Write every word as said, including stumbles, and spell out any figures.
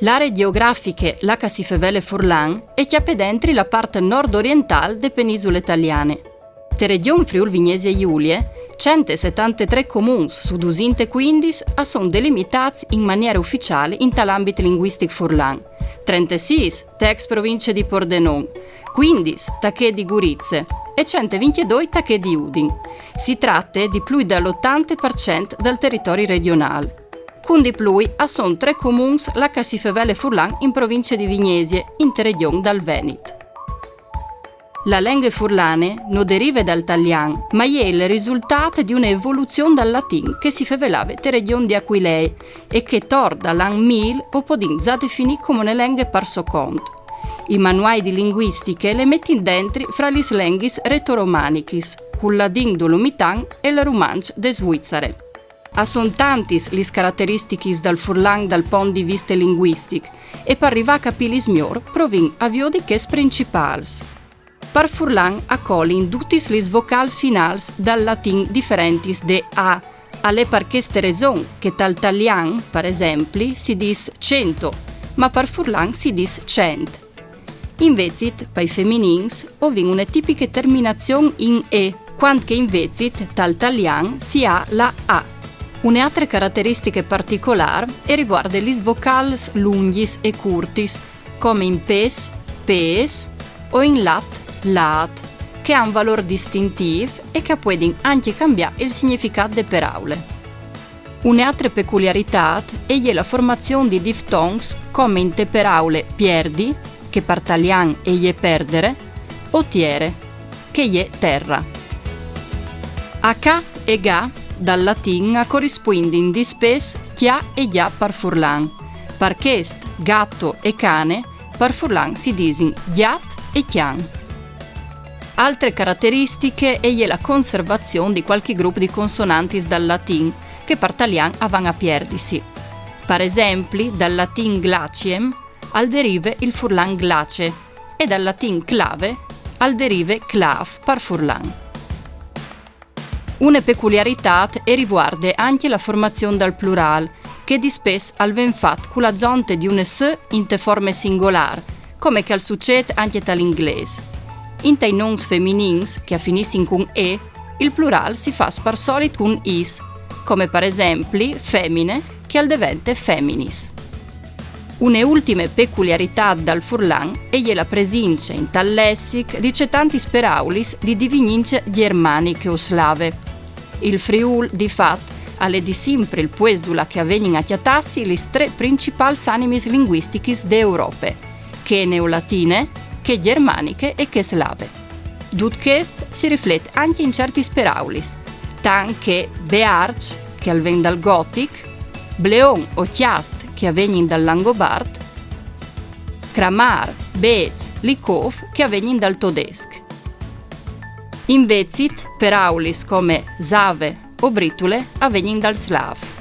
L'aree gjeografiche là che si fevele furlan e cjape dentri la part nord-orientâl de penisule taliane. Te regjon Friûl Vignesie Julie, cent e setantetrê comuns su dusinte e cuindis a son delimitâts in maniere uficiâl intal ambit linguistic furlan, trentesîs te ex provincie di Pordenon, cuindis ta chê di Gurize e cent e vincjedoi ta chê di Udin. Si trate di plui dal otante par cent dal teritori regjonâl. Cun di plui a son trê comuns là che si fevele furlan in provincie di Vignesie, inte regjon dal Venit. La lenghe furlane no derive dal talian, ma e je il risultât di une evoluzion dal latin che si fevelave te regjon di Aquilee e che tor dal an mil o podìn za definî come une lenghe par so cont. I manuâi di linguistiche le metin dentri fra lis lenghis retoromanichis, cul ladin dolomitan e il rumantsch de Svuizare. A son tantis lis carateristichis dal furlan dal pont di viste linguistic, e par rivâ a capîlis miôr provìn a viodi chês principâls. Par furlan a colin dutis lis vocâls finâls dal latin diferentis de a. Al è par cheste reson che tal talian, par esempli, si dîs cento, ma par furlan si dîs cent. Invezit, pai feminins, o vin une tipiche terminazion in e, cuant che invezit tal talian si à la a. Une altre carateristiche particolâr e rivuarde lis vocâls lungjis e curtis, come in pes, pês, o in lat, lât, che a àn valôr distintîf e che a puedin ancje cambiâ il significât de peraule. Une altre peculiaritât e je la formazion di diftongs come inte peraule pierdi, che par talian e je perdere, o tiere, che e je terra. A ca e ga dal latin a corispuindin dispès cjà e gjà par furlan. Par chest, gatto e cane, par furlan si disin gjat e cjan. Altre carateristiche e je la conservazion di cualchi grup di consonantis dal latin, che par talian a van a pierdisi. Par esempli, dal latin glaciem al derive il furlan glace e dal latin clave al derive clav par furlan. Une peculiaritât e rivuarde ancje la formazion dal plurâl, che dispès al ven fat cu la zonte di une s inte forme singolâr, come che al sucêt ancje tal inglês. Intai nons feminins, che a finissin cun e, il plurâl si fâs par solit cun is, come par esempli femine, che al devente feminis. Une ultime peculiaritât dal furlan e je la presince intal lessic di cetantis peraulis di divignince gjermaniche o slave. Il Friûl, di fat, al è di simpri il puest dulà che a vegnin a cjatâsi lis trê principâls animis linguistichis de Europe, chê neolatine, chê gjermaniche e chê slave. Dut chest si riflet ancje in ciertis peraulis, tant che bearç, che al ven dal gotic, bleon o cjast, che a vegnin dal langobart, cramâr, bêçs, licôf, che a vegnin dal todesc. Invezit, peraulis come save o britule a vegnin dal slâf.